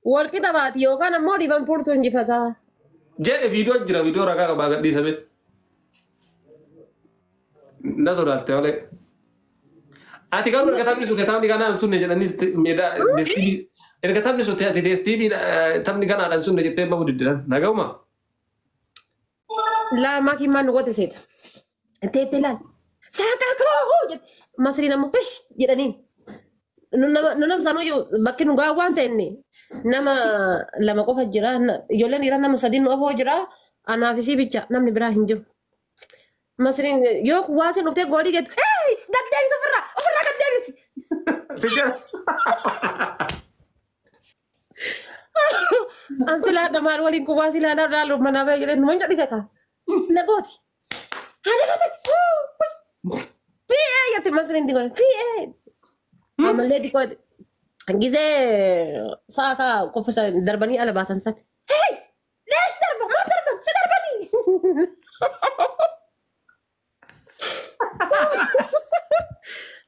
Walqixa baati yookaan ammoo Liverpooltu injifata. Jedhe viidiyoo jira viidiyoo ragaa qabaa gadhiisame. Na sodaatte malee. Ati garuu erga taphni sun taphni ganaan sunne jedhanis meedaa deestibii erga taphni sun ati deestibii taphni ganaadhaan sunne jettee bahuu diddiran nagahuma. Laa maakii maal nu goote seeta. Teettee laal. Saakaa koo jette. Masriin ammoo fish jedhaniin. Nu nama isaanii bakki nu gahaa waan ta'enne nama lama qofa jira. Ijoolleen dhiiraa nama sadii nu afoo jira. Anaaf isii bicha namni biraa hin jiru. Masriin yoo kuwaasiin dhuftee goolii jettu hey gad deebisi ofirraa ofirraa gad deebisi. Si jira. Ansi laadha maal waliin kuwaasii ilaalaa ilaalu manaa bahee jedhee numan jedhise kaa. Nagooti. Haala gooti. Fi'ee jette Masriin digoon fi'ee. Ammallee xiqqoo gisee sa'a kaa qofa darbanii ala baasan san. Hey! Leesh darba maal darban si darbanii.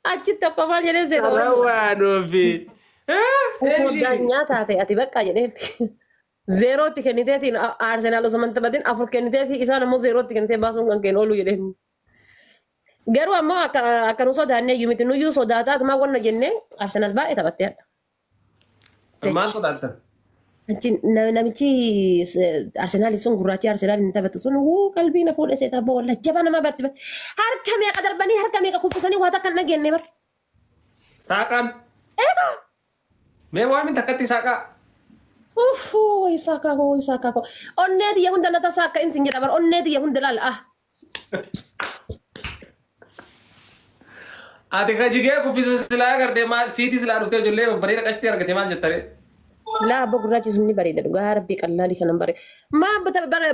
Achitti akka maal jedhee seeta. Waan ofii. Osoo daanyaa taate ati bakka jedhee. Zeerootti kenniteetiin Arsenaal osoo hin taphatin afur kennitee fi isaan ammoo zeerootti kennitee baasuun kan kennu oolu jedhee. Garuu ammoo akka nu sodaannee iyyuu miti nuyyuu sodaataa atumaa wanna jennee Arsenaal baay'ee taphattee hadha. Maal sodaattan? Achi namichi Arsenaal sun gurraachi Arsenaal hin taphatu sun wuu qalbii na fuudhe seeta abboo walla jabaa nama barti harka meeqa darbanii harka meeqa kuffisanii waa takka hin dhageenye bar. Saaqaan. Eegaa. Mee waan takkatti saaqaa. Uffuu wayi saakaa koo wayi saakaa koo. Onnee tiyya hunda nata saakka insin jedha bar onnee tiyya hunda laal ah. Ati ka jigee kuffisu silaa agartee maal siitii silaa dhuftee ijoollee babbareeda qashtii argate maal jettaree? Laa abbo gurraachi sun ni bareeda dhugaa rabbii qallaalii kanan bareeda. Maa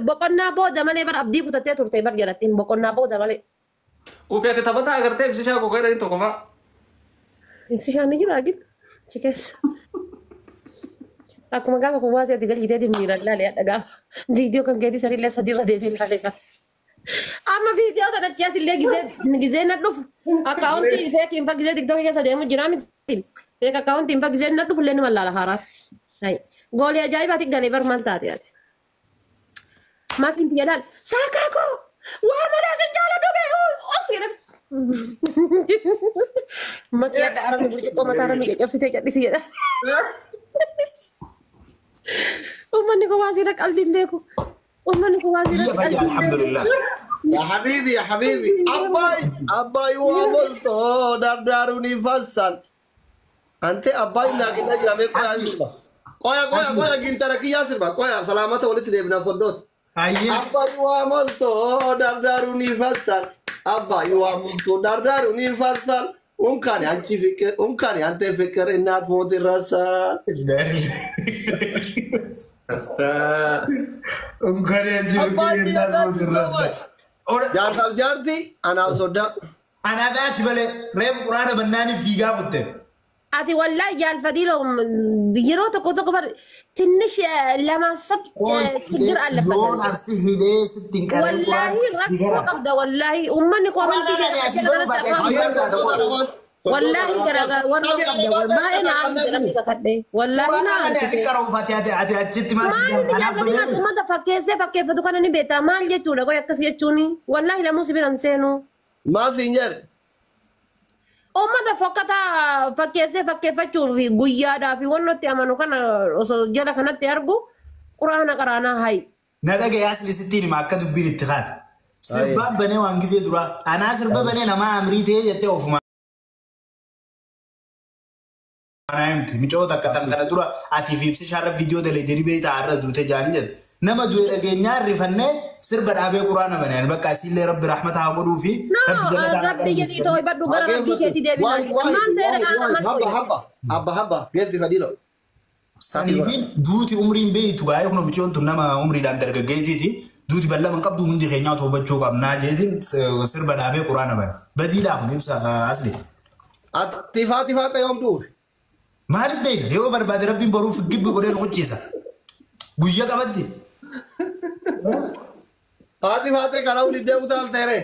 boqonnaa booda malee bara abdii kutattee turte bar jalattiin boqonnaa booda malee. Uffee ati taphataa agartee ibsishaa koo jedhanii tokko fa'a. Ibsishaan ni jira agin achi keessa. Akkuma gaafa kuwaasii ati galchiteeti miiraan laalee hadha gaafa viidiyoo kan keetii sanillee sadiirra deebiin laalee gaafa. Amma viidiyoo sana achi asillee gizee na dhufu akkaawuntii feekiin fa gizee tiktookii keessa deemu jira miti. Feek akkaawuntiin fa gizee na dhufu illee ni mallaala haaraatti. Goolii ajaa'ibaati galee bar maal taate ati. Maatiin tiyya laal saakaa koo waa malee sin jaaladhu bee os jedhan. Makii adda arabni burcuqqoo mataa irra nu caccabsitee cadhisi jedha. Uummanni kun waa siira qalbii hin beeku. Uummanni kun waa siira Biyya fayyaa qalbii hin beeku. alhamdulillah. Ya habibi, ya habibi. Abbay, abbay waa molto dardaaruni fassan. Ante abbay naa kennaa jira mee qoyaa sirba. Qoya qoya qoya gintara kiyyaa sirba qoya salaamata walitti deebinaa soddooti. Ayyee. Abbay waa molto dardaaruni fassan. Abbay waa molto dardaaruni fassan. Unkaan anchi fikir, unkaan ante fikir innaat mooti rassan. Unkaan jiru Abbay kiyya thank you so much. Jaartaaf jaarti anaaf soddaa. Anaaf ati malee reefu quraana bannaanii fiigaa kutte. Ati wallahi jaalfatiiloo yeroo tokko tokko bar ትንሽ ለማሰብ ችግር አለበት። Yoon arsi hidhee sitti hin qarree Wallahi rakkoo qabda wallahi uummanni koomantii jedha wallahi garagar warra qabda baay'ee na arsi jedhamee kakadhe wallahi na Quraana ani arsi. asi qara'uuf ati ati ati achitti maal si Maal inni jaalfatiin ati uummata fakkeessee fakkeeffatu kana ni beektaa maal jechuudha qoy akkas jechuuni wallahi lamuu si biran seenu. Maaf hin jedhe. Uummata fokkataa fakkeessee fakkeeffachuu fi guyyaadhaa fi wannotti amanu kana osoo jala kanatti argu quraana qaraanaa hayi. Na dhagaye asli sittiin hima akka dubbiin itti kaate. Sirbaan banee waan gisee duraa anaa sirba banee namaa amrii ta'ee jettee ofuma. Anaa himti micoota akka tan kana dura atii fi ibsi shaarra viidiyoo dalaydanii beektaa har'a duute jaanii jedhe. Nama du'e dhageenyaa rifannee sirba dhaabee quraana banee ani bakka asiillee rabbi rahmata haa godhuu fi No, rabbi jala haa rabbi jedhii too hibadhu gara rabbii keetii Waay deebiin waay maal ta'e waay dhagaa maal habba habba habba habba geessi fadilo. Saniifin duuti umriin beeytu gaa'ee kun micoon tun nama umriidhaan dargaggeetiiti. Duuti bal'ama hin qabdu hundi keenyaa toobachuu qabnaa jeetiin sirba dhaabee quraana bane. Badiidhaa kun ibsa asli. Ati faati faata yoom duufi? Maaliif beekna yoo barbaade rabbiin boruuf gibbi godhee nu qucciisa. Guyyaa qabatti. Haati faatee karaa waliin utaalteere.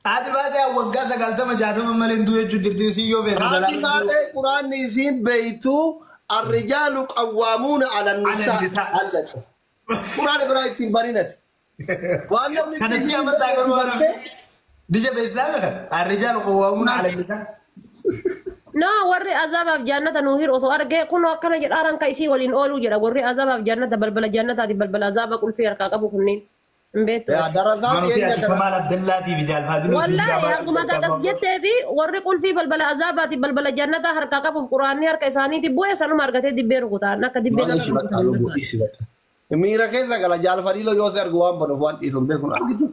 Haati faatee waggaa 90 60 malee hin du'e jechuun jirti isii yoo feete Haati salaam. faatee quraanni isiin beeytu Arrijaalu qawwaamuuna ala nisaa allata. Quraana biraa ittiin barinati. Waan namni Kanatti amantaa garuu waan Dija beeksisaa kan arrijaalu qawwaamuuna ala nisaa. No, warri azabaaf jannata nuu hiru osoo argee kunoo akkana jedhaaran ka isii waliin ooluu jedha warri azabaaf jannata balbala jannataati balbala azaba qulfii harkaa qabu kunneen hin beektu. Darasaa dhiyeenya kana. Kamaal Abdallaatii fi Jaalfaadiloo. Wallaahi hanguma tatas jettee fi warri qulfii balbala azabaati balbala jannataa harkaa qabuuf quraanni harka isaaniiti bu'ee sanuma argatee dibbee rukutaan akka dibbee Isi bakka lubbuu isi bakka. Miira keessa gala Jaalfadiloo yoo si argu waan banuuf waan dhiisu hin beeku argitu.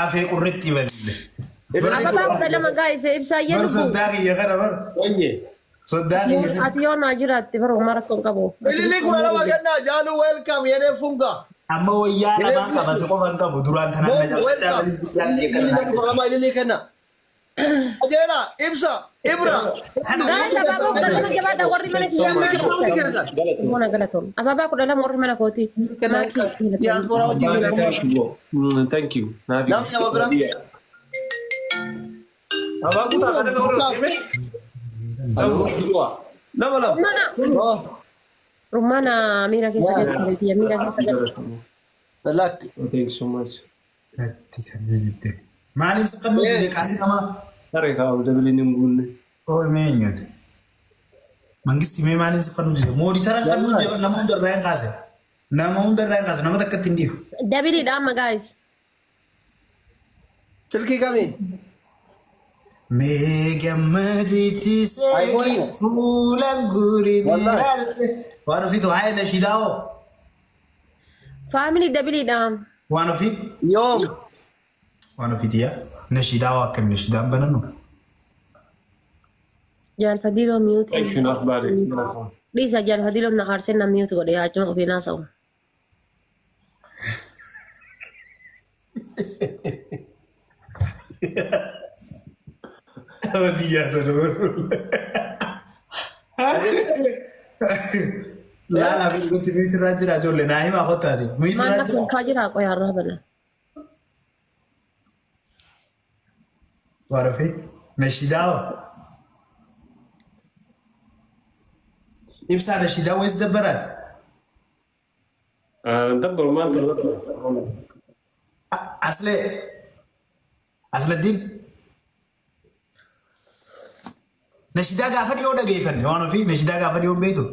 Afee qurritti balille. Ababaa 12 gaayise ibsaayyee Bar lubbuu. soddaa kiyya kana bar. Wayye. Soddaa kiyya kana. Ati yoo naa jiraatte baroo mara rakkoon qabu. Ililii 12 kennaa Jaalu welcome yenee funga. Amma wayyaa lamaan qaba si qofa hin qabu duraan tanaan na Bongo welcome. Ililii namni 12 ililii kenna. Ajeera Ibsa Ibra. Gaayise abaaboo 12 jabaadha warri mana kiyyaa maal Mona galatoon. Abaabaa 12 warri mana kooti. Diyaaspoora wajjin jiru. Thank you. Namni nama bira. Abaa kutaa kana nama deeme. Nama lama. Rummaana. Rummaana miira keessa galti. Miira keessa galti. Lakk. Thank you so much. Natti kan jette. Maaliif kan nuti jeqaatii namaa? Saree kaa'u dabiliin hin guunne. Oo mee eenyuti? Mangisti mee maaliif kan nuti jedhe? Mooditara kan nuti jedhe nama hundarraa hin kaase. Nama hundarraa hin kaase nama takkatti hin dhiibu. Dabiliidha amma gaayis. Silkii kamii? Mee gammadiitti seeqii fuulaan guurin ilaalte. Waan ofiitu haaya nashiidaa hoo? Faamilii dabiliidha. Waan ofii? Yoom? Waan ofiiti yaa? Nashiidaa hoo akkam nashiidaan banannu? Jaalfadiiloo miyuuti. Thank you naaf baadhe. Dhiisa Jaalfadiiloo na aarsee na miyuuti godhe yaachuma ofii naasa'u. Biyyaa tolu. Laala bilgutti miitirraa jira ijoollee naa himaa kottaati. Miitirraa Maal na jira. kolfaa jira qoyaa irraa bana. Waan ofii nashiidaa hoo? Ibsaa nashiidaa wayis dabbaraadha? Dabbaru maal ta'u? Aslee Asladdiin nashiidaa gaafa dhiyoo dhageeffanne waan ofii nashiidaa gaafa dhiyoo hin beektu.